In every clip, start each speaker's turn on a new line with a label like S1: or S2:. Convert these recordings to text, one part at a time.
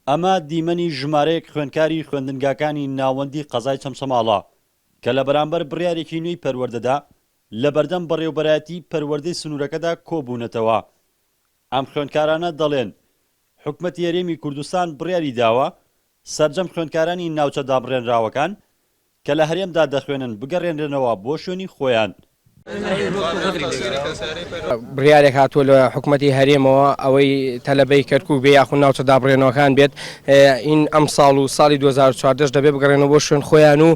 S1: ئەمە دیمەنی ژمارەیەک خوێندکاری خوێندنگاکانی ناوەندی قەزای چەمچەماڵە کە لە بەرامبەر بڕیارێکی نوێی پەروەردەدا لە بەردەم بەڕێوەبەرایەتی پەروەردەی سنوورەکەدا کۆبوونەتەوە. ئەم خوێندکارانە دەڵێن، حکومەتی هەرێمی کوردستان بڕیاری داوە سەرجەم خوێندکارانی ناوچە دابڕێنراوەکان کە لە هەرێمدا دەخوێنن بگەڕێنرێنەوە بۆ شوێنی خۆیان.
S2: بڕیارێک هاتووە لە حکومەتی هەرێمەوە ئەوەی تەلەبەی کەرکوک بێ یاخود ناوچە دابڕێنەوەکان بێت ئین ئەمساڵ و ساڵی 2014 دەبێ بگەڕێنەوە بۆ شوێن خۆیان و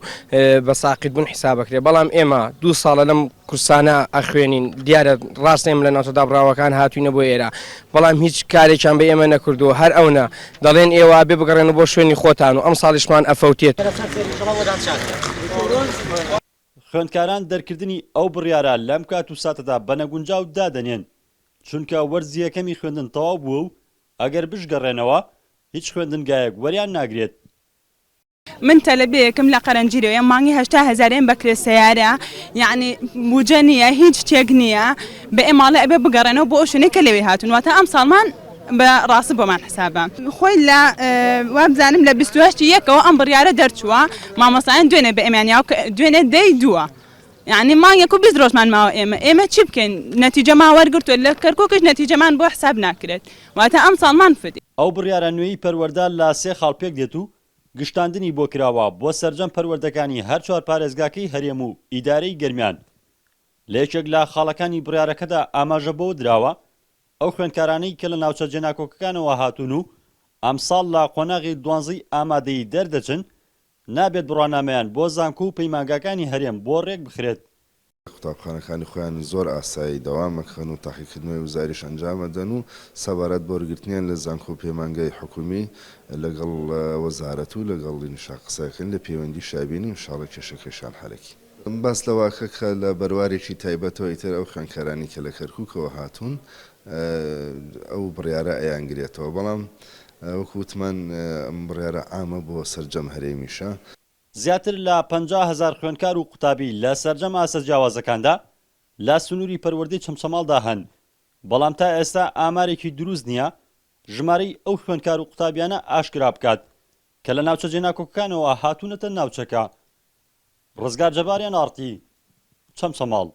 S2: بە ساقیت بوون حیسابەکرێ بەڵام ئێمە دوو ساڵە لەم کورسانە ئەخوێنین دیارە ڕاستە ئێمە لە ناوچە دابڕاوەکان هاتوینە بۆ ئێرە بەڵام هیچ کارێکیان بە ئێمە نەکردووە هەر ئەونە دەڵێن ئێوە ئەبێ بگەڕێنەوە بۆ شوێنی خۆتان و ئەمساڵیشمان ئەفەوتێت.
S1: خوێندکاران دەرکردنی ئەو بڕیارە لەم کات و ساتەدا بە نەگونجاو دادەنێن، چونکە وەرزی یەکەمی خوێندن تەواو بووە و ئەگەر بشگەڕێنەوە هیچ خوێندنگایەک وەریان ناگرێت.
S3: من تەلەبەیەکم لە قەرەنجیرەوەیە مانگی 80 هەزاریم بەکرێ سەیارە یعنی بوجە نییە هیچ شتێک نییە بە ئێماڵێ ئەبێ بگەڕێنەوە بۆ ئەو شوێنەی کە لەوێ هاتوون واتە ئەم ساڵمان بە ڕاست بۆمان حسابە خۆی لە وابزانم لە 28 یەکەوە ئەم بڕیارە دەرچووە مامۆستایان دوێنێ بە ئێمەیان یاو کە دوێنێ دەی دووە یعنی مانگێک و 20 ڕۆژمان ماوە ئێمە ئێمە چی بکەین نەتیجەمان وەرگرتووە لە کەرکوکیش نەتیجەمان بۆ حساب ناکرێت واتە ئەم ساڵمان فدی.
S1: ئەو بڕیارە نوێی پەروەردە لە سێ خاڵ پێکدێت و گشتاندنی بۆ کراوە بۆ سەرجەم پەروەردەکانی هەر چوار پارێزگاکەی هەرێم و ئیدارەی گەرمیان. لە یەکێک لە خاڵەکانی بڕیارەکەدا ئاماژە بەوە دراوە، ئەو خوێندکارانەی کە لە ناوچە جێناکۆکەکانەوە هاتوون و ئەمساڵ لە قۆناغی دوانزەی ئامادەیی دەردەچن، نابێت بڕوانامەیان بۆ زانکۆ و پەیمانگاکانی هەرێم بۆ رێکبخرێت.
S4: قوتابخانەکانی خۆیان زۆر ئاسایی دەوام ئەکەن و تاقیکردنەوەی وزاریش ئەنجام ئەدەن و سەبارەت بە وەرگرتنیان لە زانکۆ و پەیمانگای حکومی لەگەڵ وەزارەت و لەگەڵ ئینشا قسە ئەکەین لە پەیوەندیشا بین و ئینشاڵە کێشەکەشیان حەلەکین. باس لەوەکە کە لە بەروارێکی تایبەتەوە ئیتر ئەو خوێندکارانی کە لە کەرکوکەوە هاتوون ئەو بڕیارە ئەیانگرێتەوە بەڵام وەکو وتمان ئەم بڕیارە عامە بۆ سەرجەم هەرێمیشە.
S1: زیاتر لە 50,000 خوێندکار و قوتابی لە سەرجەم ئاستە جیاوازەکاندا لە سنووری پەروەردەی چەمچەماڵدا هەن، بەڵام تا ئێستا ئامارێکی دروست نییە ژمارەی ئەو خوێندکار و قوتابیانە ئاشکرا بکات کە لە ناوچە جێناکۆکەکانەوە هاتوونەتە ناوچەکە. ڕزگار جەبار، ئێن ئاڕ تی، چەمچەماڵ.